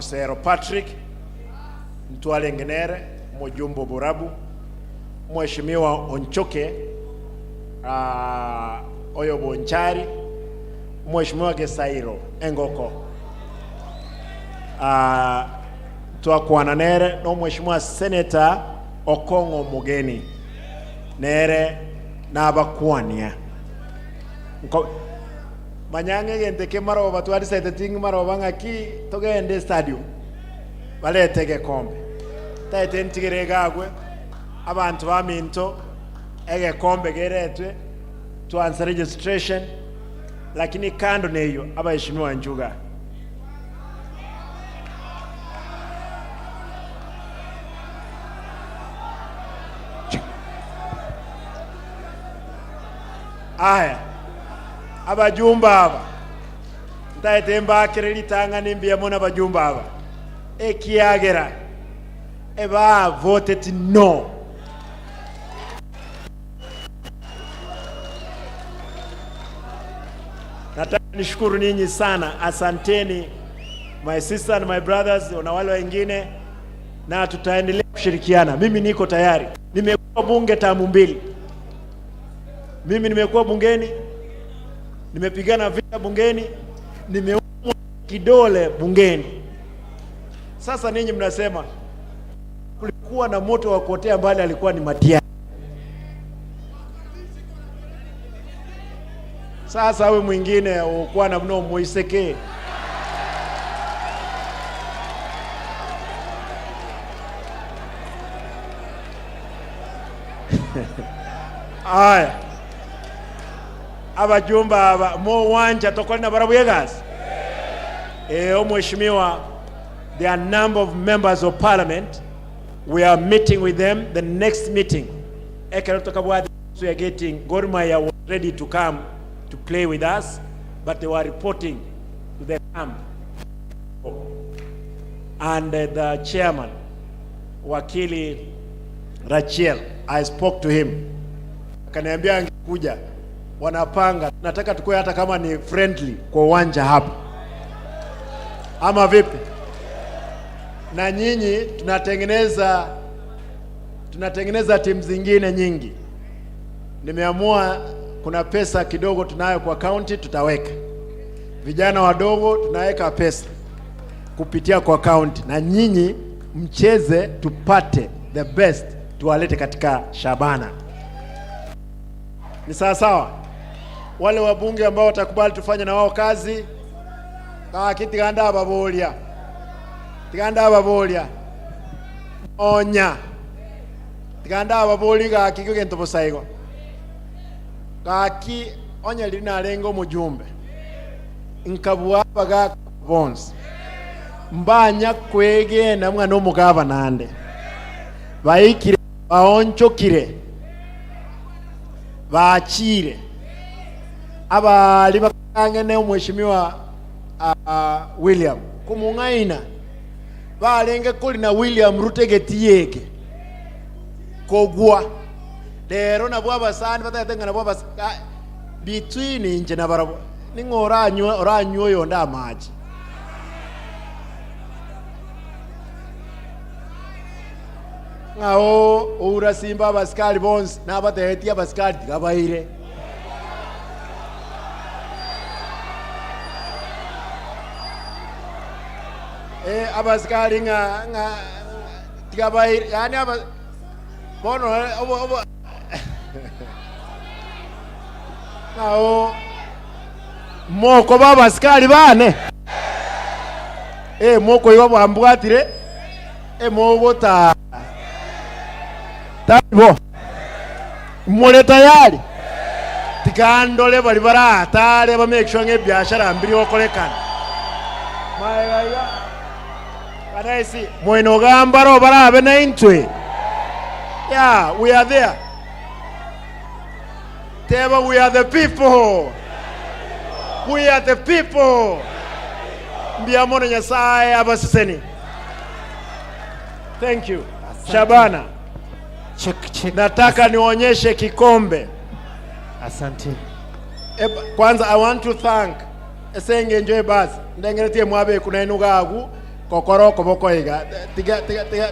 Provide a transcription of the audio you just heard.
Osero Patrick Ntwale Ngenere mujumbe Borabu, Mheshimiwa Onchoke Oyo Bonchari, Mheshimiwa Gesairo Engoko, twakwana nere no Mheshimiwa Senator Okong'o Mugeni nere nabakwania. Manyang'e gente kemaroba twarisaite ting maroba ng'aki togende stadium balete gekombe taete ntigere gagwe abantu baminto egekombe geretwe tuanze registration, lakini kando neyo abaheshimiwa Njuga aya abajumba aba ntaete mbakire litanga nimbiamo na bajumba aba ekiagera eba voted no. Nataka nishukuru ninyi sana, asanteni my sister and my brothers na wale wengine, na tutaendelea kushirikiana. Mimi niko tayari, nimekuwa bunge tamu mbili. Mimi nimekuwa bungeni, nimepigana vita bungeni, nimeumwa kidole bungeni. Sasa ninyi mnasema kulikuwa na moto wa kuotea mbali, alikuwa ni Matiang'i. Sasa we mwingine ukuwa na mno muiseke. Aya abajumba aba mo wanja tokoli na barabu yegasi mheshimiwa, there are number of members of parliament, we are meeting with them the next meeting ekero tokabwati, we are getting Gor Mahia was ready to come to play with us, but they were reporting to the camp and the chairman Wakili Rachiel, I spoke to him, akaniambia angekuja, wanapanga nataka tukue hata kama ni friendly kwa uwanja hapa, ama vipi? Na nyinyi tunatengeneza timu zingine nyingi. Nimeamua kuna pesa kidogo tunayo kwa county, tutaweka vijana wadogo, tunaweka pesa kupitia kwa county, na nyinyi mcheze, tupate the best, tuwalete katika Shabana. Ni sawa sawa? Wale wabunge ambao watakubali tufanye na wao kazi kaki tiganda ababolia tiganda ababolia onya tiganda ababoli gaki gento bosaigo gaki onya liri narenga omujumbe nkabwa baga bonsi mbanya kwegena mwana omugaba nande baikire baonchokire bachire abali bakangene omheshimiwa William kumung'aina balenge kuli na William Rutegeti yeke kogwa lero nabwo abasani batatengana nabwo between inche na barabwo ning'o oranywa oranywa oyonde amachi ng'ao oura simba abasikari bonsi nabategetie abasikari tigabaire. Abasikari ng'a ng'a tigabaire yani aba bono obo obo ng'ao moko ba abasikari bane moko igo bwambwatire mogota taibo mule tayari tikandole bali baratare ba make sure ng'ebiashara mbiri gokorekana maegaiga kanaisi mwene gambaro barabe na intwe. Yeah, we are there. Teba, we are the people. We are the people. Mbiamono Nyasaye abasiseni. Thank you. Shabana. Check, check. Nataka nionyeshe kikombe. Asante. Kwanza I want to thank esenge enjoy basi ndengeretie mwabe kuna enugagu Kokoro koboko iga. Tiga tiga tiga.